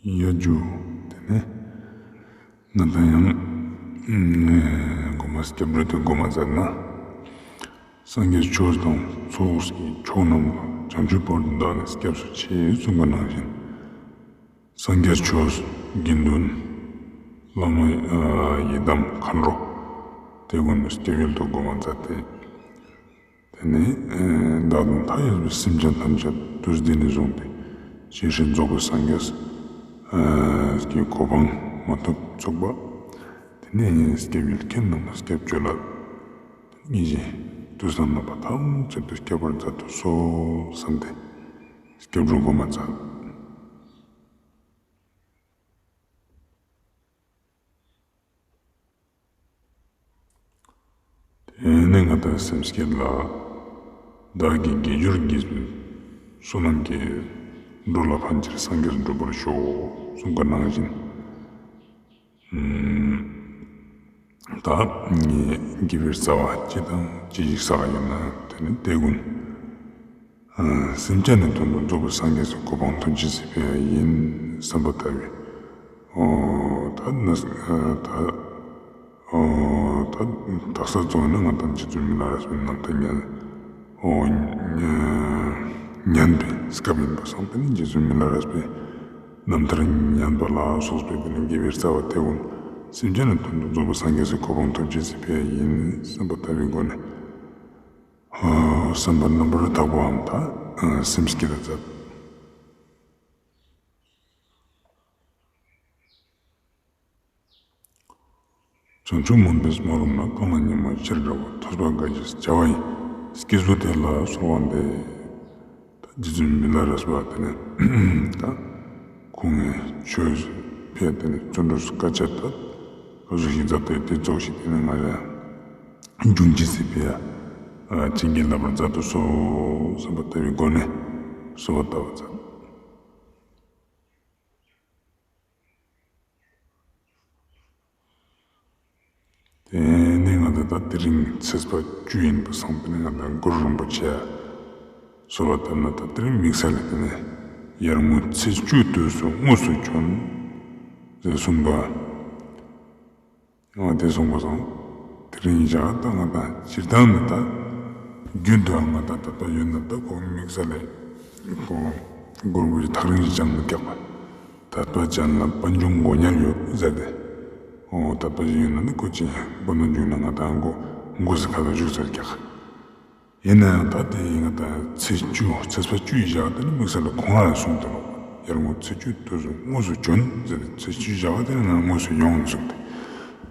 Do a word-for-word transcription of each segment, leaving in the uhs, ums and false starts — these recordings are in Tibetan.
ཡ་ཇུ། དེ་ནས་ང་དང་ཡང་། ཨ། སྒོམ་པ་སྐྱབས་འགྲོ་དེ་སྒོམ་མ་ཚར་ན། སངས་རྒྱས་ཆོས་དང་ཚོགས་ཀྱི་མཆོག་རྣམས་ལ། བྱང་ཆུབ་བར་དུ་བདག་ནི་སྐྱབས་སུ་མཆི། གསུངས་པ་ནང་བཞིན། སངས་རྒྱས་ཆོས་དགེ་འདུན་བླ་མ་ཡི་དམ་མཁའ་འགྲོ་དེ་ཀུན་ནི་སྐྱབས་ཡུལ་དུ་སྒོམ་མ་མཛད་དེ། དེ་ནས་བདག་དང་མཐའ་ཡས་པའི་སེམས་ཅན་ཐམས་ཅད་དུས་འདི་ནས་བཟུང་སྟེ་ཇི་སྲིད་རྫོགས་པའི་སངས་རྒྱས་ཀྱི་གོ་འཕང་མ་ཐོབ་ཚུགས་པ། དེ་ནས་སྐྱབས་ཡུལ་ཁྱེད་རྣམས་ལ་སྐྱབས་བཅོལ་ལ། ངེས་ཤེས་དུས་བཟང་རྣམ་པ་ཐམས་ཅད་དུ་སྐྱབས་པར་མཛད་དུ་གསོལ་བསམ་སྟེ་སྐྱབས་འགྲོ་སྒོམ་མ་མཛད། དེ་ནས་ང་དང་སེམས་བསྐྱེད་ལ། བདག་གིས་དགེ་སྦྱོར་གྱི་བསོད་ནམས་ཀྱིས། འགྲོ་ལ་ཕན་ཕྱིར་སངས་རྒྱས་འགྲུབ་པར་ཤོག། གསུངས་པ་ནང་བཞིན། ད་ངས་དགེ་བའི་རྩ་བ་ཅི་དང་ཅི་ཞིག་བསགས་ཡོད་ན་དེ་ནི་དེ་ཀུན། སེམས་ཅན་ནི་དོན་དུ་རྫོགས་པའི་སངས་རྒྱས་སུ་གོ་འཕང་ཐོབ་ཅི་སྲིད་ཕན་ཡིན་བསམ་པ་ལྟ་བུའི། ཨོ། ད་ནི་ད་ཨོ། ད་དག་ས་རྫོགས་ནས་ང་དང་རྗེ་བཙུན་མི་ལ་རས་པའི་རྣམ་ཐར་ཉན། ཨོ། ཉན་པའི་སྐབས་ཡིན་པ་སང་དེ་ནི་རྗེ་བཙུན་མི་ལ་རས་པའི་རྣམ་ཐར་ཉན་པ་ལ་སོགས་པའི་དེ་ནི་དགེ་བའི་རྩ་བ་དེ་ཀུན་སེམས་ཅན་ནི་དོན་དུ་རྫོགས་པའི་སངས་རྒྱས་སུ་གོ་འཕང་ཐོབ་ཅི་སྲིད་ཕན་ཡིན་བསམ་པ་ལྟ་བུའི་སྒོ་ནས། བསམ་པ་རྣམ་པར་དག་པའམ་ད་སེམས་བསྐྱེད་ལ་མཛད། བྱང་ཆུབ་སྨོན་པའི་སྨོན་ལམ་ལ། གང་ལ་སྙན་མོ་ཆེར་བསྒྲགས་པ། ཐོས་པ་དགའ་བའི་བྱ་བ་ཡིན། སྐྱེས་བུ་དེ་ལ་གསོལ་བ་འདེབས། ད་རྗེ་བཙུན་མི་ལ་རས་པ་དེ་ནས་ད་ཁོང་གིས་ཆོས་ཕེབས་དེ་ནས་བརྩོན་འགྲུས་སུ་དཀའ་སྤྱད་ད་ག་ཟུག་ཞིག་མཛད་དེ་དེ་ཚོགས་ཤིག་དེ་ནས་ང་རང་འབྱུང་ཅི་སྲིད་པའི་བྱིན་གྱིས་བརླབ་པར་མཛད་དུ་གསོལ་བསམ་པ་ལྟ་བུའི་སྒོ་ནས་གསོལ་བ་བཏབ་པ་མཛད། དེ་ནས་ང་དང་ད་དེ་རིང་ཚེས་པ་བཅུ་ཡིན་པ་སང་དེ་ནས་ང་དང་གུ་རུ་རིན་པོ་ཆེ་གསོལ་བ་བཏབ་ན་ད་དེ་རིང་དམིགས་བསལ་ལ་དེ་ནས་ཡར་ངོ་ཚེས་བཅུའི་དུས་སུ་དངོས་སུ་བྱོན་ཟེར་གསུངས་པ། ང་དེ་གསུངས་པ་སང་དེ་རིང་བཞག་ད་ང་དང་སྤྱིར་བཏང་ནི་ད་རྒྱུན་དུ་ང་དང་དད་པ་ཡོད་ན་ད་ཁོང་དམིགས་བསལ་ལས་ཁོང་གུ་རུ་རིན་པོ་ཆེ་ཐག་རིང་ཞིག་ཅང་མི་སྐྱག་པ། དད་པ་ཅན་ལ་དཔལ་འབྱོར་མགོ་ཉར་ཡོད་ཟེར་ཏེ། ཨོ། དད་པ་ཅན་ཡོད་ན་ནི་ཁོ་ཅི་དཔལ་འབྱོར་འབྱུང་ན་ང་དང་མགོ་མགོ་སེ་ཁ་ལ་བཞུགས་ཟེར་ཀྱག། ཡིན་ན་ཡང་ད་དེ་ཡིན་ང་དང་ཚེས་བཅུ་ཚེས་པ་བཅུ་ཡི་ཞག་དེ་ནི་དམིགས་བསལ་ལ་ཁོང་རང་གསུངས་ཏེ་ལོ། ཡར་ངོ་ཚེས་བཅུ་དུས་སུ་དངོས་སུ་བྱོན་ཟེར་ཏེ་ཚེས་བཅུའི་ཞག་དེ་ནི་ང་དངོས་སུ་ཡོང་གསུངས་ཏེ།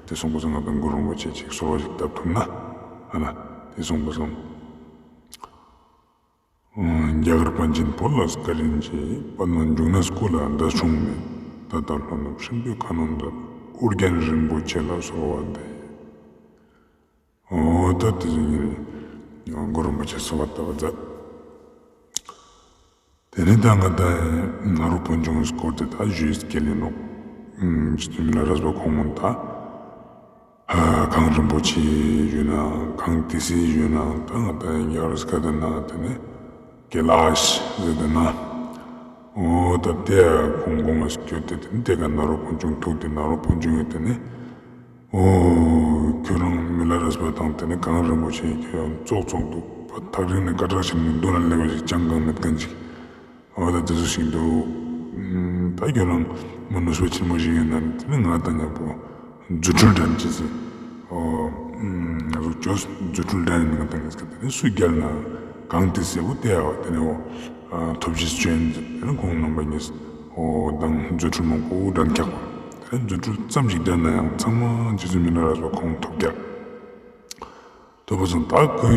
དེ་གསུངས་པ་སང་ང་དང་གུ་རུ་རིན་པོ་ཆེ་ཅིག་གསོལ་བ་ཞིག་བཏབ་ཐུབ་ན་ཨ་ན་དེ་གསུངས་པ་སང་། རྒྱ་གར་པཎ་ཆེན་བོད་ལ་བཀའ་དྲིན་ཆེ། པདྨ་འབྱུང་གནས་སྐུ་ལ་མདའ་མཆོང་མེད། ད་ལྟ་ལྷོ་ནུབ་སྲིན་པོའི་ཁ་ནང་འདུག། ཨོ་རྒྱན་རིན་པོ་ཆེ་ལ་གསོལ་བ་འདེབས། ཨོ་ད་དེ་ཚོ་ཉིད་གུ་རུ་རིན་པོ་ཆེ་གསོལ་བ་བཏབ་པ་མཛད། དེ་ནས་ད་ང་དང་ནཱ་རོ་པཎ་ཆེན་སྐོར་དེ་ད་ཞུས་སྐད་ལས་ནོག། ཨུམ། རྗེ་བཙུན་མི་ལ་རས་པ་ཁོང་མོ་ད། ཨ། གངས་རིན་པོ་ཆེ་ཞུས་ན་གངས་ཏི་སེ་ཞུས་ན་ད་ང་དང་ཡར་སྐད་དེ་ན་དེ་ནས་ཀེ་ལ་ཤ་ཟེར་དེ་ན། ཨོ་ད་དེ་ཁོང་གོང་མ་སྐྱོད་དེ་དེ་ནས་དེ་ག་ནཱ་རོ་པཎ་ཆེན་ཐུག་དེ་ནཱ་རོ་པཎ་ཆེན་ཡོད་དེ་ནས། ཨོ་ཁྱོད་རང་མི་ལ་རས་པ་དང་དེ་ནས་གངས་རིན་པོ་ཆེ་ཁྱོད་རང་ཙོག་ཙོག་འདུག་པ། ཐག་རིང་ནས་སྐད་གྲགས་ཆེན་མོ་མདུན་ལ་སླེབས་པ་ཞིག་ཅང་གང་མེད་མཁན་ཅིག། ཨོ་ད་དེ་ཚོ་ཞིག་འདུག། ཨུམ། ད་ཁྱོད་རང་མི་ནུས་པ་ཆེན་མོ་ཞིག་ཡོད་ན་དེ་ནས་ང་དང་མཉམ་པོ་རྫུ་འཕྲུལ་འགྲན་ཅི་ཟེར། ཨོ། ཨུམ། ང་ཚོ་ཇོ་རྫུ་འཕྲུལ་འགྲན་ནས་ང་དང་ངེས་ཀ་དེ་ནས་སུ་རྒྱལ་ན་གངས་ཏི་སེ་བོ་དེ་ཨོ་དེ་ནས་ཨོ། ཨ། ཐོབ་ཅི་ཟེར་ཅོ་ཡིན་ཟེར། དེ་ནས་ཁོང་རྣམ་པ་གཉིས་ཨོ་དང་རྫུ་འཕྲུལ་མང་པོ་འགྲན་ཀྱག་པ། དེ་ནས་རྫུ་འཕྲུལ་ཙམ་ཞིག་འགྲན་ན་ཡང་ཚང་མ་རྗེ་བཙུན་མི་ལ་རས་པ་ཁོང་ཐོབ་ཀྱག། ཐོབ་པ་སོང་ད་ཁོས་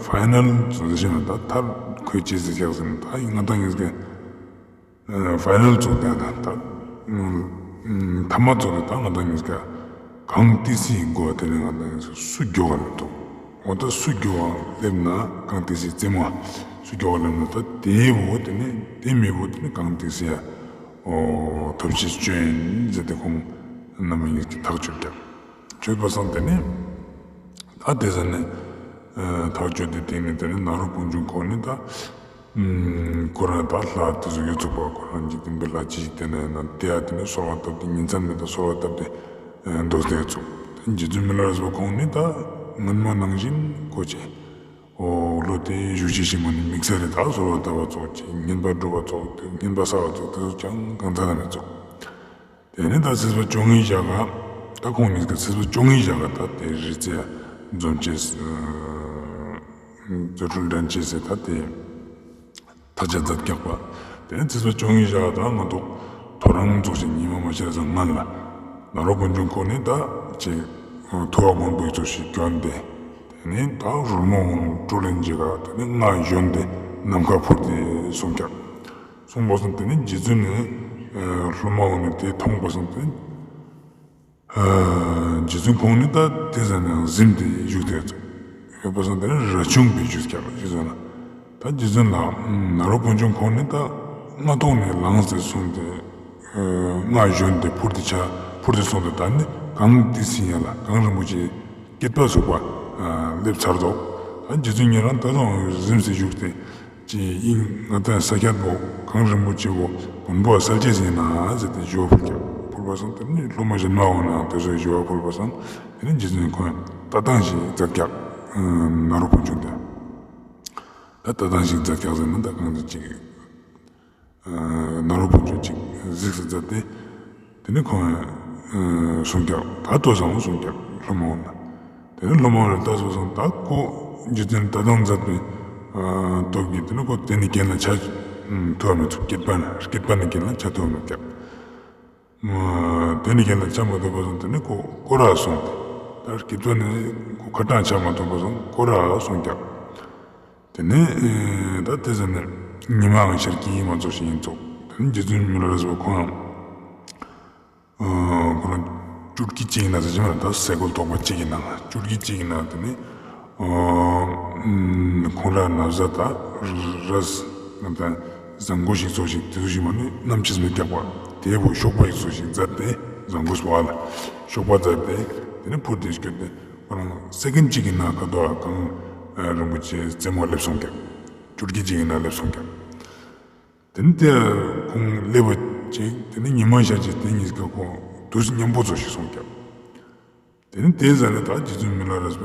ཕའི་ནལ་ཚོ་ཟེར་ན་ད་མཐར་ཁོས་ཅི་ཟེར་ཀྱག་ཟེར་ན་ད་ང་དང་ངེས་ཀ་ཕའི་ནལ་ཚོ་དེ་ད་ད་ཐ་མ་ཚོ་དེ་ད་ང་དང་ངེས་ཀ་གངས་ཏི་སེའི་མགོ་དེ་ནས་ང་དང་ངེས་ཀ་སུ་མགྱོགས་པ་སླེབས་འདུག། འོ་ད་སུ་མགྱོགས་པ་སླེབས་ན་གངས་ཏི་སེའི་རྩེ་མོ་སུ་མགྱོགས་པ་སླེབས་ན་ད་དེའི་འོ་དེ་ནས་དེ་མི་འོ་དེ་ནས་གངས་ཏི་སེ་ཨོ་ཐོབ་ཅི་ཟེར་ཅོ་ཡིན་ཟེར་ཏེ་ཁོང་རྣམ་པ་གཉིས་ཀྱིས་ཐག་གཅོད་ཀྱག། ཆོས་པ་སང་དེ་ནས་ད་དེ་ཟ་ནས་ཐག་གཅོད་དེ་དེ་ནས་དེ་ནས་ནཱ་རོ་པཎ་ཆེན་ཁོང་ནས་ད་ ཁོ་རང་ད་ལྷ་དེ་ཚོ་ཡོད་ཚུགས་པ། ཁོ་རང་འཇིག་རྟེན་པའི་ལྷ་ཅི་ཞིག་བསྟེན་ན་ཡིན་ན་དེ་ཡ་དེ་ནས་གསོལ་བ་བཏབ་སྟེ་ཉིན་མཚན་མེད་པར་གསོལ་བ་བཏབ་སྟེ་འདུག་སྟེ་ཡོད་ཚུགས། རྗེ་བཙུན་མི་ལ་རས་པ་ཁོང་ནི་ད་སྔོན་མ་ནང་བཞིན་ཁོ་ཅི། འོ་ལོ་དེ་བཞུགས་ཤིང་མ་ནི་དམིགས་བསལ་རེ་ད་གསོལ་བ་བཏབ་པ་ཚོགས་ཀྱི་བསྙེན་པ་སྒྲུབ་པ་ཚོགས་དེ་བསྙེན་པ་བསགས་པ་ཚོགས་དེ་ཚོ་ཀྱང་གང་ཚ་ན་མི་ཚོགས། དེ་ནས་ད་ཚེས་པ་བཅོ་ལྔའི་ཞག་ག་ད་ཁོང་གཉིས་ཀ་ཚེས་པ་བཅོ་ལྔའི་ཞག་ག་ད་དེ་རི་རྩེ་འཛོམས་བྱས། རྫུ་འཕྲུལ་འགྲན་བྱས་ཟེར་ད་དེ་ཐག་བཅད་མཛད་རྒྱག་པ། དེ་ནས་ཚེས་པ་བཅོ་ལྔའི་ཞག་ག་ད་ང་ཏོག་ཐོ་རངས་ཚོགས་ཤིག་ཉི་མ་མ་ཤར་ཙམ་སྔན་ལ་ནཱ་རོ་དཀོན་མཆོག་ཁོ་ནས་ད་ཅིག་ཐུབ་པ་མགོན་པོའི་ཚོགས་ཤིག་གྱོན་ཏེ། དེ་ནས་ད་སྒྲོལ་མ་འོད་སྤྲོ་ལེན་བྱེད་ག་དེ་ནས་སྔགས་གཞོན་ཏེ་ནམ་མཁར་འཕུར་ཏེ་སོང་ཀྱག་སོང་བ་སང་དེ་ནས་རྗེ་བཙུན་ནི་སྒྲོལ་མ་འོད་ནི་དེ་མཐོང་བ་སང་དེ་ནས་རྗེ་བཙུན་ཁོང་ནི་ད་དེ་ཟ་ནས་གཟིམས་ཏེ་བཞུགས་ཏེ་ཡོད་པ་སང་དེ་ནས་ར་ཆུང་པའི་ཞུས་ཀྱག་ཞུས་ཟ་ན། ད་རྗེ་བཙུན་ལགས་ནཱ་རོ་དཀོན་མཆོག་ཁོང་ནི་ད་སྔ་ཐོག་ནས་ལངས་ཏེ་སོང་སྟེ་སྔགས་གཞོན་ཏེ་འཕུར་ཏེ་ཆ་འཕུར་ཏེ་སོང་སྟེ་ད་ནི་གངས་ཏི་སེ་ཡན་ལ་གངས་རིན་པོ་ཆེ་སྐེད་པ་ཟུག་པ་སླེབས་ཚར་དོ། ད་རྗེ་བཙུན་ཉེ་རང་ད་དུང་གཟིམས་སེ་བཞུགས་ཏེ། ཅེས་དབྱིངས་ང་དང་ས་ཁྱད་པོ་གངས་རིན་པོ་ཆེ་བོ་བོན་པོ་གསལ་བྱེད་ཟིན་ན་ཟེར་ཏེ་ཞུ་བ་ཕུལ་ཀྱག་ཕུལ་བ་སང་དེ་ནི་སློབ་མ་གཞན་མ་འོང་ན་དེ་ཚོས་ཞུ་བ་ཕུལ་བ་སང་དེ་ནི་རྗེ་བཙུན་ཁོང་ལྟ་སྟངས་ཤིག་མཛད་ཀྱག་ནཱ་རོ་དཀོན་མཆོག་དེ་ད་ལྟ་སྟངས་ཤིག་མཛད་ཀྱག་ཟེར་ན་ད་གང་དུ་ཅིག་ནཱ་རོ་དཀོན་མཆོག་ཅིག་གཟིགས་སུ་མཛད་དེ། དེ་ནས་ཁོང་གསུངས་ཀྱག་ད་ལྟོ་བཟང་བོ་གསུངས་ཀྱག་སློབ་མ་འོང་ན། དེ་ནས་སློབ་མ་འོང་ན་ད་སོ་སོང་ད་ཁོ་རྗེ་བཙུན་ད་དང་མཛད་པའི་སྟོབས་ཀྱིས་དེ་ནས་ཁོ་དེ་ནས་རྒྱན་ལ་ཆ་ཐུབ་མི་ཐུབ་སྐེད་པ་ན་སྐེད་པ་ནས་རྒྱན་ལ་ཆ་ཐུབ་མི་ཀྱག་དེ་ནས་རྒྱན་ལ་ཆ་མ་ཐུབ་པ་སོང་དེ་ནས་ཁོ་སྐོར་ར་སོང་སྟེ། ད་སྐེད་པ་ནས་ཁོ་ཁ་གྲངས་ཆ་མ་ཐུབ་པ་སོང་སྐོར་ར་སོང་ཀྱག་དེ་ནས་ད་དེ་ཟེར་ནས་ཉི་མའང་ཤར་གྱི་ཡིན་མ་ཚོགས་ཤིག་ཡིན་ཚོགས། དེ་ནས་རྗེ་བཙུན་མི་ལ་རས་པ་ཁོང་ཁོ་རང་བཅུད་ཀྱི་གཅིག་ཡིན་ན་ཟེར་གྱི་མ་རེད། ད་སེ་གོལ་ཐོགས་པ་གཅིག་གི་ནང་བཅུད་ཀྱི་གཅིག་ཡིན་ན་དེ་ནས་ཁོང་ར་ན་བཟའ་ད་རས་ད་བཟང་གོ་ཞིག་ཚོགས་ཤིག་དེ་ཚོ་ཞིག་མ་ནི་ནམ་ཕྱིས་མི་རྒྱག་པ་དེ་བོ་གཤོག་པ་ཡིག་ཚོགས་ཤིག་མཛད་དེ་བཟང་གོ་སོ་བ་ལ་གཤོག་པ་མཛད་དེ་དེ་ནས་འཕུར་དེ་སྐྱོད་དེ། ཁོ་རང་སེ་ཀན་གཅིག་གི་ནང་ཁ་དོག་གངས་རིན་པོ་ཆེ་རྩེ་མོ་སླེབས་སོང་ཀྱག་བཅུད་ཀྱི་གཅིག་གི་ནང་སླེབས་སོང་ཀྱག་དེ་ནས་དེ་ཁོང་སླེབས་པ་ཅིག་དེ་ནས་ཉི་མ་ཤར་ཅིག་དེ་གཉིས་ཀ་ཁོང་དུས་མཉམ་པོ་ཚོ་ཞིག་སོང་ཀྱག་དེ་ནས་དེ་ཟ་ནས་ད་རྗེ་བཙུན་མི་ལ་རས་པས་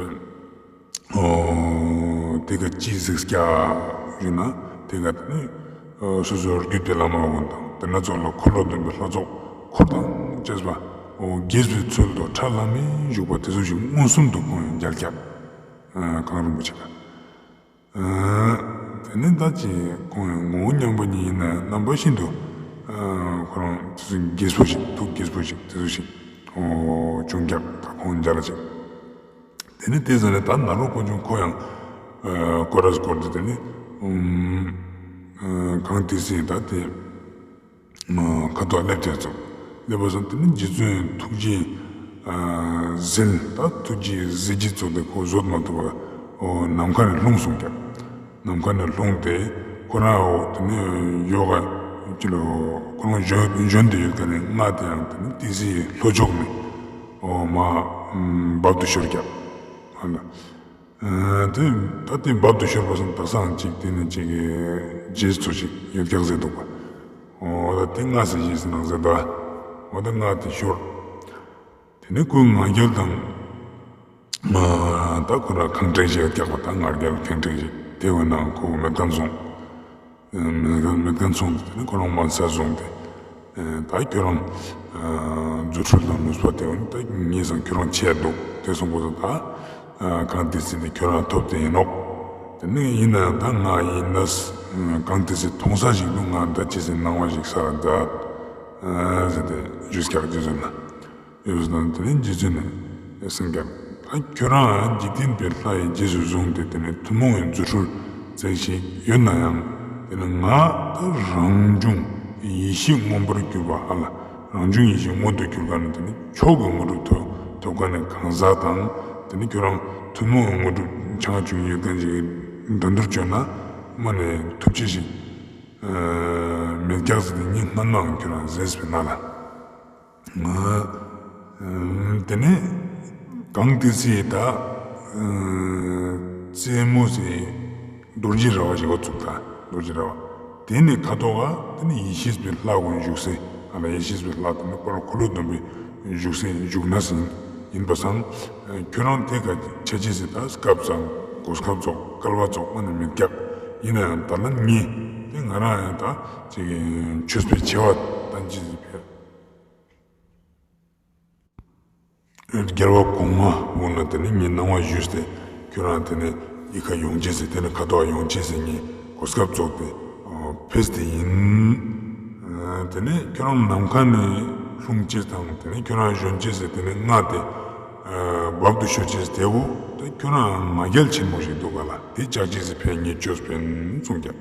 ཨོ་དེ་ག་ཅི་གཟིགས་ཀྱག་ཞུ་ན་དེ་ག་དེ་ནས་སོ་སོའི་རྒྱུད་པའི་བླ་མ་འོང་དང་དེ་ན་ཚོགས་ལ་འཁོར་ལོ་སྡོམ་པའི་ལྷ་ཚོགས་འཁོར་དང་བཅས་པ་ཨོ་དགྱེས་པའི་ཚུལ་དུ་ཁྲ་ལམ་མེ་བཞུགས་པ་དེ་ཚོ་ཞིག་མངོན་སུམ་དུ་ཁོང་ཡང་མཇལ་ཀྱག་གངས་རིན་པོ་ཆེ་ག་དེ་ནས་ད་ཅི་ཁོང་ངོ་བོ་མཉམ་པ་ཉིད་ཡིན་ན་རྣམ་པ་ཤིན་ཏུ་ཁོ་རང་དེ་ཚོ་རྒྱས་པོ་ཞིག་ཐུགས་རྒྱས་པོ་ཞིག་དེ་ཚོ་ཞིག་བྱུང་ཀྱག་ད་ཁོང་མཇལ་ཅིག་དེ་ནས་དེ་ཟ་ནས་ད་ནཱ་རོ་དཀོན་མཆོག་ཁོ་ཡང་སྐོར་ར་སྐོར་དེ་དེ་ནས་གངས་ཏི་སེ་ད་དེ། ཁ་ཐོག་སླེབས་ཏེ་ཚོ། སླེབས་པ་སང་དེ་ནི་རྗེ་བཙུན་ཐུགས་རྗེ་ཟིལ་ད་ཐུགས་རྗེ་ཟིལ་གྱིས་ཚོ་དེ་ཁོ་བཟོད་མ་ཐུབ་པར་ནམ་མཁའ་ནས་ལྷུང་སོང་ཀྱག་ནམ་མཁའ་ནས་ལྷུང་སྟེ་ཁོ་རང་འོ་དེ་ནི་ཡོ་ག་ཅི་ལོ་ཁོ་རང་གཞོན་གཞོན་དུ་ཡོད་ཀ་ནས་སྔགས་དེ་ཡང་དེ་ནི་ཏི་སེའི་ལྷོ་ཕྱོགས་ནས་འོ་མ་འབབ་ཏུ་ཤོར་ཀྱག་ཨ་ལ། དེ་ད་དེ་འབབ་ཏུ་ཤོར་བ་སོང་ད་སང་ཅིག་དེ་ནི་ཅིག་རྗེས་སུ་ཅིག་ཡོད་ཀྱག་ཟེར་འདུག་པ། འོ་ད་དེ་སྔ་ས་ཞིག་ཟེར་ནང་ཟེར་ད། འོ་ད་སྔ་དེ་ཤོར། དེ་ནས་ཁོའི་ང་རྒྱལ་དང་། ད་ཁོ་ར་ཁེངས་དྲེགས་ཤིག་རྒྱག་པ་ད་ང་རྒྱལ་ཁེངས་དྲེགས་ཤིག་དེ་བས་ན་ཁོ་མེད་མཁན་སོང་། མེད་མཁན་མེད་མཁན་སོང་སྟེ་དེ་ནས་ཁོ་རང་མ་ས་བཟུང་སྟེ། ད་ཁྱོད་རང་རྫུ་འཕྲུལ་དང་ནུས་པ་དེ་འོན་ད་ངེད་ཚང་ཁྱོད་རང་ཆེ་འདུག་དེ་སོང་པོ་ད་གངས་ཏི་སེ་དེ་ཁྱོད་རང་ཐོབ་དེ་ཡིན་ནོག་དེ་ནས་ཡིན་ན་ཡང་ད་ང་ཡིན་ན་གངས་ཏི་སེ་མཐོང་ས་ཞིག་འདུག་ང་ད་ཅི་ཟེར་སྣང་བ་ཞིག་ས་ལ་མཛད་ཟེར་ཏེ་ཞུས་ཀྱག་རྗེ་བཙུན་ལ། ཡོད་པ་དང་དེ་ནས་རྗེ་བཙུན་ནས་གསུངས་ཀྱང་། ད་ཁྱོད་རང་འཇིག་རྟེན་པའི་ལྷ་ཡི་རྗེས་སུ་བཟུང་སྟེ་དེ་ནས་ཐུན་མོང་བའི་རྫུ་འཕྲུལ་བཙལ་ཞིག་ཡོད་ན་ཡང་དེ་ནས་ང་ད་རང་བྱུང་ཡེ་ཤེས་མངོན་པར་གྱུར་པ་ཧ་ལ་རང་བྱུང་ཡེ་ཤེས་མངོན་དུ་གྱུར་ག་ནས་དེ་ནས་མཆོག་གི་དངོས་གྲུབ་ཐོབ་ཐོབ་ག་ནས་གང་ཟག་དང་དེ་ནས་ཁྱོད་རང་ཐུན་མོང་བའི་དངོས་གྲུབ་ཆང་བྱུང་ཡོད་མཁན་ཞིག་འགྲན་བསྡུར་བྱོས་ན་མ་ནས་ཐུབ་ཆེ་ཞིག་མེད་ཀྱག་ཟེར་ཏེ་ཉིན་སྔན་མའང་ཁྱོད་རང་ཟེར་སྤེལ་ན་ལ། དེ་ནས་གངས་ཏི་སེའི་ད་རྩེ་མོ་ཟེར་རྡོ་རྗེ་ར་བ་ཞིག་ག་བཙུགས་ད། རྡོ་རྗེ་ར་བ། དེ་ནས་ཁ་དོག་ག་དེ་ནས་ཡེ་ཤེས་པའི་ལྷ་ཀུན་བཞུགས་སའི་ཨ་ལ་ཡེ་ཤེས་པའི་ལྷ་དེ་ནི་སྤ་རོ་འཁོར་ལོ་སྡོམ་པའི་བཞུགས་སའི་བཞུགས་གནས་ཡིན་ཡིན་པ་སང་། ཁྱོད་རང་དེ་ག་ཆ་ཅེས་སི་ད་སྐབས་ཙང་གོ་སྐབས་ཙོགས་སྐལ་བ་ཙོགས་མ་ནི་མི་རྒྱག་ཡིན་ན་ཡང་ད་ལན་ངས་དེ་ང་རང་ཡང་ད་ཅིག་ཆོས་པའི་ཆེ་བ་བསྟན་ཅེས་སི་ཕེ། རྒྱལ་བ་གོང་མ་འོ་ན་དེ་ནི་ངའི་གནང་བ་ཞུས་ཏེ་ཁྱོད་རང་དེ་ནི་ཡི་ཁ་ཡོང་ཅེས་ཟེར་དེ་ནི་ཁ་དོག་ཡོང་ཅེས་ཟེར་ངའི་གོ་སྐབས་ཙོགས་ཏེ་ཕེས་ཏེ་ཡིན། དེ་ནི་ཁྱོད་རང་ནམ་མཁའ་ནས་ལྷུང་ཅེས་དང་དེ་ནི་ཁྱོད་རང་གཞོན་ཅེས་ཟེར་དེ་ནི་ང་དེ་བབ་ཏུ་ཤོར་ཅེས་དེ་བོ་དེ་ཁྱོད་རང་ང་རྒྱལ་ཆེན་པོ་ཞིག་འདུག་ག་ལ་དེ་ལྕགས་ཅེས་ཟེར་ཕེ་ངའི་ཅོས་ཕེན་གསུངས་ཀྱང་།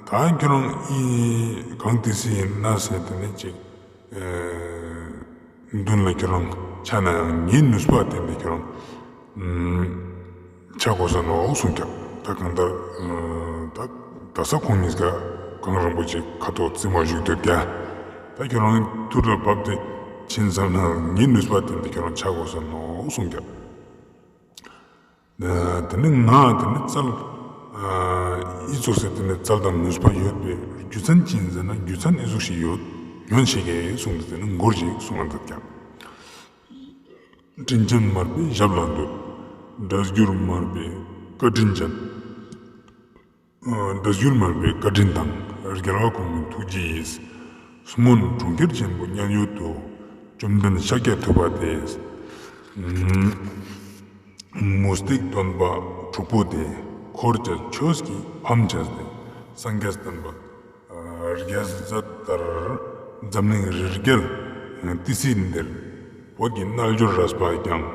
ད་ཁྱོད་རང་ཨི་གང་ཏི་སི་ཡིན་ན་ཟེར་དེ་ནས་ཅིག་མདུན་ལ་ཁྱོད་རང་ཆ་ན་ཡང་ངའི་ནུས་པ་བརྟེན་ཏེ་ཁྱོད་རང་ཆ་དགོས་ས་ནོག་གསུངས་ཀྱང་ད་གང་ལྟར་ད་ད་ས་ཁོང་གཉིས་ཀ་གངས་རིན་པོ་ཆེ་ཁ་ཐོག་རྩེ་མོ་བཞུགས་དུས་ཀྱང་ད་ཁྱོད་རང་ཐུར་ལ་བབས་ཏེ་ཕྱིན་ཙམ་ན་ངའི་ནུས་པ་བརྟེན་ཏེ་ཁྱོད་རང་ཆ་དགོས་ས་ནོག་གསུངས་ཀྱང་། དེ་ནི་ང་དེ་ནི་རྩལ་ཨི་ཚོགས་སེ་དེ་ནི་རྩལ་དང་ནུས་པ་ཡོད་པའི་རྒྱུ་མཚན་ཅི་ཡིན་ཟེར་ན་རྒྱུ་མཚན་ཨི་ཚོགས་ཤིག་ཡོད། ཉོན་ཤེས་ཀྱི་གསུངས་ཏེ་དེ་ནི་མགུར་ཞིག་གསུངས་ལ་འདུག་ཀྱང་། དྲིན་ཅན་མར་པའི་ཞབས་ལ་འདུད། སྒྲ་སྒྱུར་མར་པའི་བཀའ་དྲིན་ཅན། སྒྲ་སྒྱུར་མར་པའི་བཀའ་དྲིན་དང་རྒྱལ་བ་གོང་མའི་ཐུགས་རྗེ་ཡིས། སྔོན་གྲོང་ཁྱེར་ཆེན་པོ་མཉན་ཡོད་དུ། བཅོམ་ལྡན་ཤཱཀྱ་ཐུབ་པ་དེས། མུ་སྟེགས་སྟོན་པ་དྲུག་པོ་དེ། འཁོར་བཅས་ཆོས་ཀྱི་ཕམ་བྱས་ཏེ། སངས་རྒྱས་བསྟན་པ་རྒྱས་མཛད་ལྟར། འཛམ་གླིང་རི་རྒྱལ་ཏི་སེ་འདིར། བོད་ཀྱི་རྣལ་འབྱོར་རས་པ་ཀྱང་།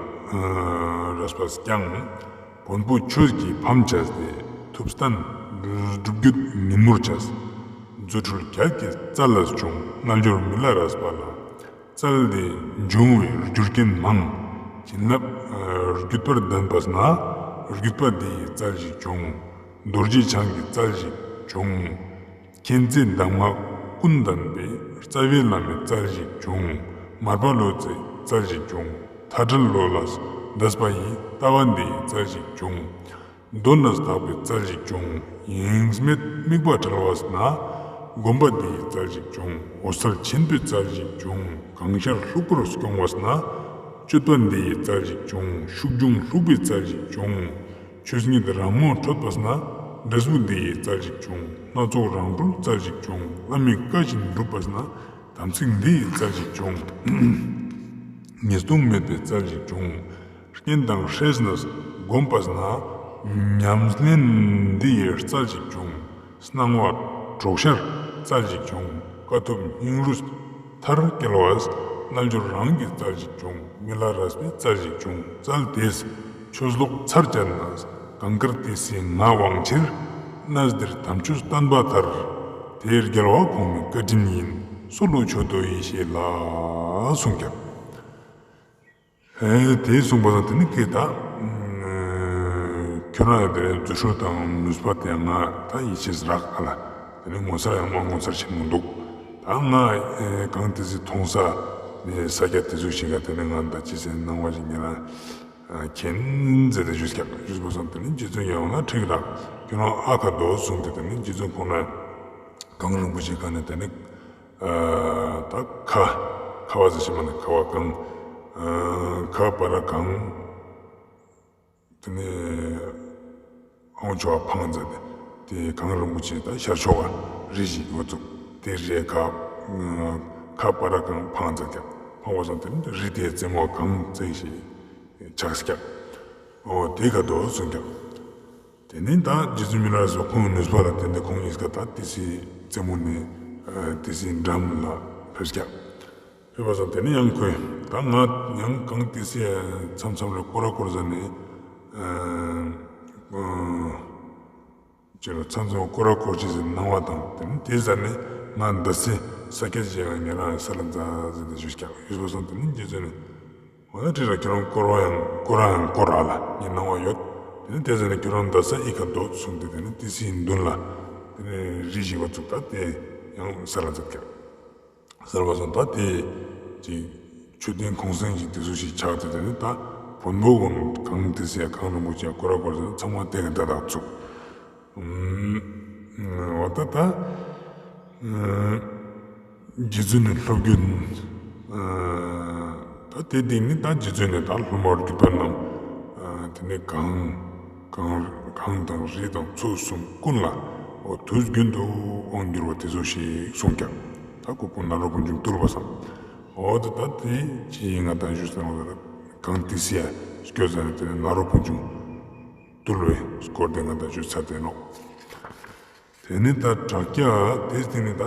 རས་པས་ཀྱང་། བོན་པོ་ཆོས་ཀྱི་ཕམ་བྱས་ཏེ། ཐུབ་བསྟན་སྒྲུབ་བརྒྱུད་ཉིན་མོར་བྱས། རྫུ་འཕྲུལ་རྒྱལ་གྱི་རྩལ་ལས་བྱུང་རྣལ་འབྱོར་མི་ལ་རས་པ་ལ། རྩལ་འདི་འབྱུང་བའི་རྒྱུ་རྐྱེན་མང་། བྱིན་རླབས་བརྒྱུད་པར་ལྡན་པས་ན། བརྒྱུད་པ་འདི་ཡི་རྩལ་ཞིག་བྱུང་། རྡོ་རྗེ་འཆང་གི་རྩལ་ཞིག་བྱུང་། མཁྱེན་བརྩེ་གདམས་ངག་ཀུན་ལྡན་པའི། རྩ་བའི་བླ་མའི་རྩལ་ཞིག་བྱུང་། མར་པ་ལོ་ཙཱའི་རྩལ་ཞིག་བྱུང་། མཐའ་བྲལ་བློ་ལས་འདས་པ་ཡི། ལྟ་བ་འདི་ཡི་རྩལ་ཞིག་བྱུང་། གདོན་ལས་དག་པའི་རྩལ་ཞིག་བྱུང་། ཡེངས་མེད་དམིགས་པ་བྲལ་བས་ན། སྒོམ་པ་འདི་ཡི་རྩལ་ཞིག་བྱུང་། འོད་གསལ་ཆེན་པོའི་རྩལ་ཞིག་བྱུང་། གང་ཤར་ལྷུག་པོར་སྐྱོང་བས་ན། སྤྱོད་པ་འདི་ཡི་རྩལ་ཞིག་བྱུང་། ཤུགས་འབྱུང་ལྷུག་པའི་རྩལ་ཞིག་བྱུང་། ཆོས་ཉིད་རང་ངོ་འཕྲོད་པས་ན། འབྲས་བུ་འདི་ཡི་རྩལ་ཞིག་བྱུང་། སྣ་ཚོགས་རང་གྲོལ་རྩལ་ཞིག་བྱུང་། བླ་མའི་བཀའ་བཞིན་སྒྲུབ་པས་ན། དམ་ཚིག་འདི་ཡི་རྩལ་ཞིག་བྱུང་། ཉེས་ལྟུང་མེད་པའི་རྩལ་ཞིག་བྱུང་། རྐྱེན་དང་སྲེད་ནས་བསྒོམས་པས་ན། ཉམས་ལེན་འདི་ཡི་རྩལ་ཞིག་བྱུང་། སྣང་བ་གྲོགས་ཤར་རྩལ་ཞིག་བྱུང་། དཀའ་ཐུབ་སྙིང་རུས་མཐར་སྐྱེལ་བས། རྣལ་འབྱོར་རང་གི་རྩལ་ཞིག་བྱུང་། མི་ལ་རས་པའི་རྩལ་ཞིག་བྱུང་། རྩལ་དེས་ཆོས་ལོག་ཚར་བཅད་ནས། གངས་དཀར་ཏི་སེའི་ངག་དབང་ཆེར། གནས་འདིར་དམ་ཆོས་བསྟན་པ་དར། དེ་རྒྱལ་བ་གོང་མའི་བཀའ་དྲིན་ཡིན། གསོལ་ལོ་མཆོད་དོ་ཡེ་ཤེས་ལ། གསུངས་ཀྱང་། ཨེ་དེ་གསུངས་པ་དང་དེ་ནི་ཁྱེད་ད། ཁྱོད་རང་ཡང་དེ་རྫུ་འཕྲུལ་དང་ནུས་པ་དེ་ང་ད་ཡིད་ཆེས་རག་ཨ་ལ། དེ་ནི་ངོ་མཚར་ཡང་མ་ངོ་མཚར་ཆེན་མོ་འདུག་ད་ང་ཨེ་གང་དེ་སྲིད་མཐོང་ས་ནས་ས་སྐྱ་དེ་ཚོ་ཞིག་ག་དེ་ནི་ང་ད་ཅི་ཟེར་སྣང་བ་ཞིག་ཉེ་རང་མཁྱེན་མཛད་དེ་ཞུས་ཀྱང་ཞུས་པ་སོང་དེ་ནི་རྗེ་བཙུན་ཡང་ན་ཁྲིག་རག་ཁྱོད་རང་ཨ་ཁ་རྡོ་གསུངས་ཏེ་དེ་ནི་རྗེ་བཙུན་ཁོང་ན་གངས་རིན་པོ་ཆེ་ག་ནས་དེ་ནི། ད་ཁ། ཁ་བ་ཟེར་ཞིག་མ་ནི་ཁ་བ་གང་། ཁ་པ་ར་གང་། དེ་ནས་ཨོང་ཆོ་བ་འཕངས་མཛད་དེ་དེ་གངས་རིན་པོ་ཆེ་ད་ཤར་ཕྱོགས་ཀ་རི་ཞིག་འོ་ཙུག་དེ་རི་ཁ། ཁ་པ་ར་གང་འཕངས་མཛད་ཀྱང་འཕངས་པ་སོང་དེ་ནི་རི་དེའི་རྩེ་མོ་གངས་བརྩེགས་ཤིག་ཆགས་ཀྱང་། ཨོ་དེ་ག་དོ་གསུངས་ཀྱང་། དེ་ནས་ད་རྗེ་བཙུན་མི་ལ་རས་པ་ཁོང་ནུས་པ་ལ་བརྟེན་ཏེ་ཁོང་གཉིས་ཀ་ད་ཏི་སེའི་རྩེ་མོ་ནས་ཏི་སེའི་འགྲམ་ལ་ཕེབས་ཀྱང་། ཕེབས་པ་སོང་དེ་ནས་ཡང་ཁོས་ད་ང་ཡང་གངས་ཏི་སེ་མཚམས་མཚམས་ལ་སྐོར་ར་སྐོར་ཟ་ནས་ཅེས་ལ་མཚམས་མཚམས་སྐོར་ར་སྐོར་ཅེས་སུ་སྣང་བ་དང་དེ་ནས་དེ་ཟ་ནས་ང་འདི་སེ་ས་སྐྱ་ཅེས་ང་ཉེ་རང་ས་ལ་འཛག་ཟེར་ཏེ་ཞུས་ཀྱང་ཞུས་པ་སོང་དེ་ནས་རྗེ་བཙུན་ནས། འོ་ན་ཁྲིད་ར་ཁྱོད་རང་སྐོར་བ་ཡང་སྐོར་ར་ཡང་སྐོར་ར་ལ་ངས་གནང་བ་ཡོད། དེ་ནས་དེ་ཟེར་ནས་ཁྱོད་རང་འདི་ས་ཨི་ཁ་རྡོ་གསུངས་ཏེ་དེ་ནས་ཏི་སེའི་མདུན་ལ་དེ་ནས་རི་ཞིག་བ་བཙུགས་ད་དེ་ཡང་ས་ལ་འཛེགས་ཀྱང་ས་ལ་བ་སོང་ད་དེ་ཅིག་མཆོད་རྟེན་གུང་སེང་ཞིག་དེ་ཚོ་ཞིག་ཆགས་ཏེ་དེ་ནས་ད་བོན་པོ་ཀུན་གངས་ཏི་སེ་གངས་རིན་པོ་ཆེ་སྐོར་ར་སྐོར་ཟེར་ཚང་མ་དེ་ག་འདི་དག་བཙུགས། འོ་ད་ད། རྗེ་བཙུན་ནས་སློབ་རྒྱུན། ད་དེ་སྟེང་ནས་ད་རྗེ་བཙུན་ནས་ད་སློབ་མར་གྱུར་པ་རྣམས། དེ་ནས་གང་གང་གང་དང་རི་དང་ཚོ་གསུམ་ཀུན་ལ་འོ་དུས་རྒྱུན་དུ་དབང་བསྒྱུར་བ་དེ་ཚོ་ཞིག་གསུངས་ཀྱང་ད་ཁོ་པོ་ནཱ་རོ་པུན་ཆུང་བཏུལ་བ་སང་། འོ་ད་ད་དེ་ཅི་ཡིན་ང་དང་ཞུ་ཟེར་བ་ལ་གང་དེ་སི་ཡ་སྐྱོ་ཟ་ནས་དེ་ནས་ནཱ་རོ་པུན་ཆུང་བཏུལ་བའི་སྐོར་དེ་ང་དང་ཞུ་ཚར་དེ་ནོ། དེ་ནས་ད་དྲག་སྐྱ་དེ་སྟེང་ནས་ད་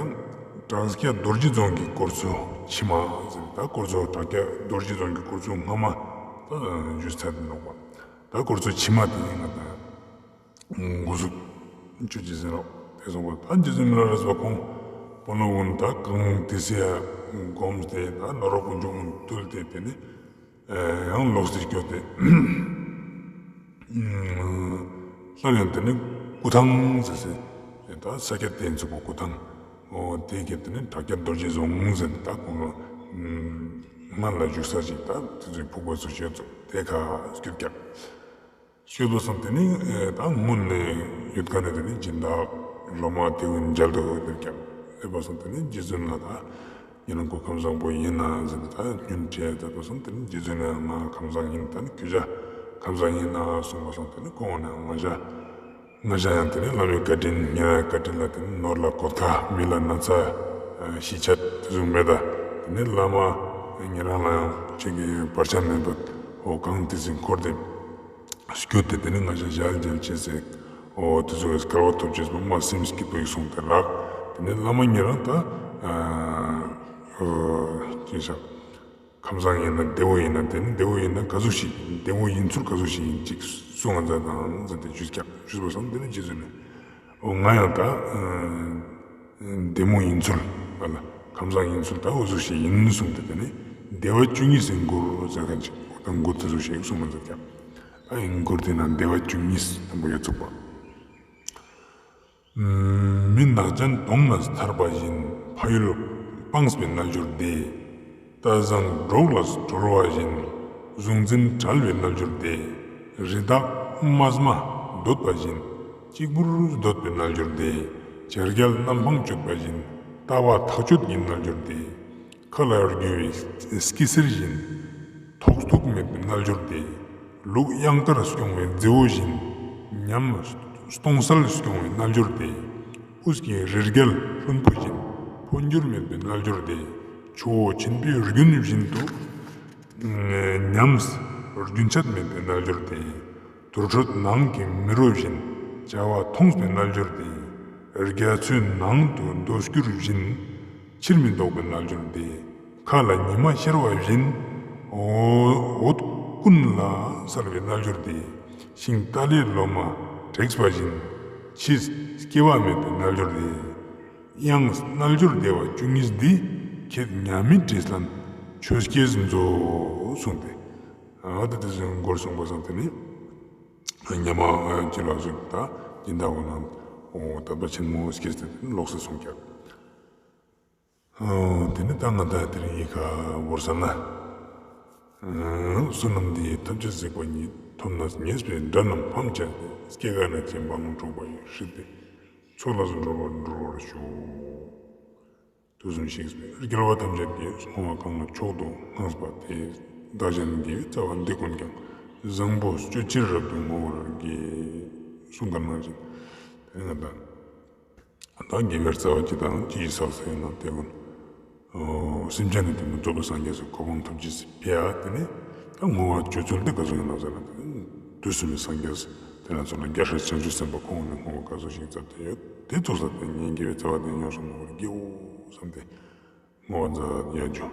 དྲག་སྐྱ་རྡོ་རྗེ་རྫོང་གི་སྐོར་ཚོ་ཕྱི་མ་ཟེར་ད་སྐོར་ཚོ་དྲག་སྐྱ་རྡོ་རྗེ་རྫོང་གི་སྐོར་ཚོ་སྔ་མ་ད་ཞུས་ཚར་དེ་ནོ་པ། ད་སྐོར་ཚོ་ཕྱི་མ་དེ་ང་ད་འགོ་ཚུགས་ཆུ་ཅི་ཟེར་རོ་དེ་སོང་པ་ད་རྗེ་བཙུན་མི་ལ་རས་པ་ཁོང་སྤོ་ལོ་འོན་ད་གང་དེ་སི་ཡ་སྒོམ་སྟེ་ད་ནཱ་རོ་པུན་ཆུང་བཏུལ་ཏེ་དེ་ནས། ཡང་ལོག་སྟེ་སྐྱོ་སྟེ། སླར་ཡང་དེ་ནི་སྐུ་ཐང་ཟེར་ཟེར། ད་ས་སྐྱ་བསྟན་འཛིན་པའི་སྐུ་ཐང་། འོ་དེ་གི་དེ་ནི་དྲག་སྐྱ་རྡོ་རྗེ་རྫོང་ཟེར་ད་ཁོང་ལ་སྔར་ལ་བཞུགས་ས་ཞིག་ད་དེ་ཚོའི་ཕུག་པ་ཚོ་ཞོལ་ཚོ་དེ་ཁ་སྐྱོ་རྒྱབ། ཤོད་པ་སང་དེ་ནི་ད་སྔོན་ནས་ཡོད་མཁན་ནི་དེ་ནི་སྦྱིན་བདག་སློབ་མ་དེ་ཀུན་མཇལ་དུ་ཡོད་ཀྱང་ཨེ་པ་སང་དེ་ནི་རྗེ་བཙུན་ལ་ད་ཡིན་ན་ཁོ་ཁམས་བཟང་པོ་ཡིན་ན་ཟེར་ནས་ད་སྙུན་དྲིས་ད་པ་སང་དེ་ནི་རྗེ་བཙུན་ལ་ང་ཁམས་བཟང་ཡིན་ད་ནི་ཁྱོད་ཅག་ཁམས་བཟང་ཡིན་ན་གསུངས་པ་སང་དེ་ནི་ཁོང་ནས་ང་ཅག་ང་ཅག་ཡང་དེ་ནི་བླ་མའི་བཀའ་དྲིན་ཉེ་བའི་བཀའ་དྲིན་ལ་དེ་ནི་ནོར་ལ་གོད་ཁ་མི་ལ་ན་ཚ་ཤི་ཆད་དེ་ཚོ་མེད་ད་དེ་ནི་བླ་མ་ཉེ་རང་ལ་ཡང་ཁྱེད་ཀྱི་བར་ཆད་མེད་པ་འོ་གང་དེ་ཚིག་འཁོར་ཏེ། སྐྱོ་སྟེ་དེ་ནི་ང་ཅག་ཞལ་མཇལ་བྱེད་ཟེར། འོ་དེ་ཚོ་སྐལ་བ་ཐོབ་བྱེད་པ་མ་སེམས་སྐྱིད་པོ་ཡིག་གསུངས་ཏེ་རག་དེ་ནི་བླ་མ་ཉེ་རང་ད། ཅི་ཤག་ཁམས་བཟང་ཡིན་ན་བདེ་བོ་ཡིན་ན་དེ་ནི་བདེ་བོ་ཡིན་ན་ག་ཚོད་ཞིག་བདེ་བོ་ཡིན་ཚུལ་ག་ཚོད་ཞིག་ཡིན་ཅིག་གསུང་ང་མཛད་དང་ཟེར་ཏེ་ཞུས་ཀྱང་ཞུས་པ་སང་དེ་ནི་རྗེ་བཙུན་ནས། འོ་ང་ཡང་ད། བདེ་མོ་ཡིན་ཚུལ་བ་ལ་ཁམས་བཟང་ཡིན་ཚུལ་ད་འུ་ཚོ་ཞིག་ཡིན་གསུངས་ཏེ་དེ་ནས་བདེ་བ་བཅུ་གཉིས་སུ་འགུར་ཟེར་མཁན་ཅིག་འོ་ད་འགུར་དེ་ཚོ་ཞིག་གསུངས་མ་ཟེར་ཀྱང་ད་ཡིན་འགུར་དེ་ན་བདེ་བ་བཅུ་གཉིས་དང་པོ་ཡོད་ཚུགས་པ། མི་ནག་ཅན་དོང་ནས་ཐར་པ་བཞིན་ཕ་ཡུལ་སྤངས་པའི་རྣལ་འབྱོར་དེ། རྟ་བཟང་སྒྲོག་ལ་གྲོལ་བ་བཞིན། གཟུང་འཛིན་བྲལ་བའི་རྣལ་འབྱོར་དེ། རི་དྭགས་རྨས་མ་འདོད་པ་བཞིན། གཅིག་པུར་སྡོད་པའི་རྣལ་འབྱོར་དེ། བྱ་རྒྱལ་རྣམ་འཕངས་གཅོད་པ་བཞིན། ལྟ་བ་ཐག་ཆོད་ཀྱི་རྣལ་འབྱོར་དེ། མཁའ་ལ་རྒྱུ་བའི་སྐྱི་སེར་བཞིན། ཐོགས་རྟུག་མེད་པའི་རྣལ་འབྱོར་དེ། ལུག་གཡང་དཀར་སྐྱོང་བའི་རྫི་བོ་བཞིན། ཉམས་སྟོང་གསལ་སྐྱོང་བའི་རྣལ་འབྱོར་དེ། དབུས་ཀྱི་རི་རྒྱལ་ལྷུན་པོ་བཞིན། འཕོ་འགྱུར་མེད་པའི་རྣལ་འབྱོར་དེ། ཆུ་བོ་ཆེན་པོའི་རྒྱུན་བཞིན་དུ། ཉམས་རྒྱུན་ཆད་མེད་པའི་རྣལ་འབྱོར་དེ། དུར་ཁྲོད་ནང་གི་མི་རོ་བཞིན། བྱ་བ་མཐོང་བའི་རྣལ་འབྱོར་དེ། རྒྱ་མཚོའི་ནང་དུ་འདོད་སྐྱུར་བཞིན། ཕྱིར་མི་ལྡོག་པའི་རྣལ་འབྱོར་དེ། མཁའ་ལ་ཉི་མ་ཤར་བ་བཞིན། འོ་འོད་ཀུན་ལ་གསལ་བའི་རྣལ་འབྱོར་དེ། ཤིང་ཏཱ་ལའི་ལོ་མ་བྲེགས་པ་བཞིན། ཕྱིས་སྐྱེ་བ་མེད་པའི་རྣལ་འབྱོར་དེ། ཡང་རྣལ་འབྱོར་བདེ་བ་བཅུ་གཉིས་འདི། ཁྱེད་མཉམ་མེད་དྲིན་ལན་ཆོས་སྐྱེས་མཛོད་གསུངས་ཏེ། ཨ་ད་དེ་བཞིན་མགོར་གསུངས་པ་སང་དེ་ནི། ཉི་མ་ཅི་ལ་སོགས་ད་སྦྱིན་བདག་འོ་ན་འོ་དད་པ་ཆེན་མོ་སྐྱེས་ཏེ་ལོག་སེ་སོང་ཀྱང་། དེ་ནི་ད་ང་ད་དེ་རིང་ཡི་ག་བོར་ས་ན། བསོད་ནམས་འདི་ཡིས་ཐམས་ཅད་གཟིགས་པ་ཉིད། ཐོབ་ནས་ཉེས་པའི་དགྲ་རྣམས་ཕམ་བྱས་ཏེ། སྐྱེ་རྒ་ན་འཆིའི་རྦ་ཀློང་འཁྲུགས་པ་ཡི། སྲིད་པའི་མཚོ་ལས་སུ་འགྲོ་བ་སྒྲོལ་བར་ཤོག་དུས་གསུམ་གཤེགས་པའི་རྒྱལ་བ་ཐམས་ཅད་ཀྱིས། བསྔོ་བ་གང་ལ་མཆོག་ཏུ་བསྔགས་པ་དེས། བདག་གཞན་གྱི་བྱ་བ་འདི་ཀུན་ཀྱང་། བཟང་པོ་སྤྱོད་ཕྱིར་རབ་ཏུ་བསྔོ་བར་བགྱི། གསུངས་པ་ནང་བཞིན། དེ་ནི་ང་དང་། ད་དགེ་བའི་རྩ་བ་ཅི་དང་ཅི་ཡིས་བསགས་ཟེར་ན་དེ་ཀུན། སེམས་ཅན་གྱི་དོན་དུ་རྫོགས་པའི་སངས་རྒྱས་སུ་གོ་འཕང་ཐོབ་ཅེས་སུ་ཕེབས་ཡ་དེ་ནི། ད་བསྔོ་བ་སྤྱོད་ཚུལ་དེ་ག་ཚོད་ཡིན་ན་ཟེར་ན་དེ་ནི། དུས་གསུམ་གྱི་སངས་རྒྱས་སུ་དེ་ལ་མཚོན་ན་རྒྱལ་སྲས་བྱང་ཆུབ་སེམས་དཔའ་ཁོང་ནས་བསྔོ་བ་ག་ཚོད་ཞིག་བརྩམས་ཏེ་ཡོད་དེ་ཚོགས་ས་དེ་ཉིད་དགེ་བའི་རྩ་བ་དེ་ཡོངས་སུ་བསྔོ་བར་བགྱིའོ་བསམ་སྟེ། བསྔོ་བ་མཛད་ཡ་རྒྱུ།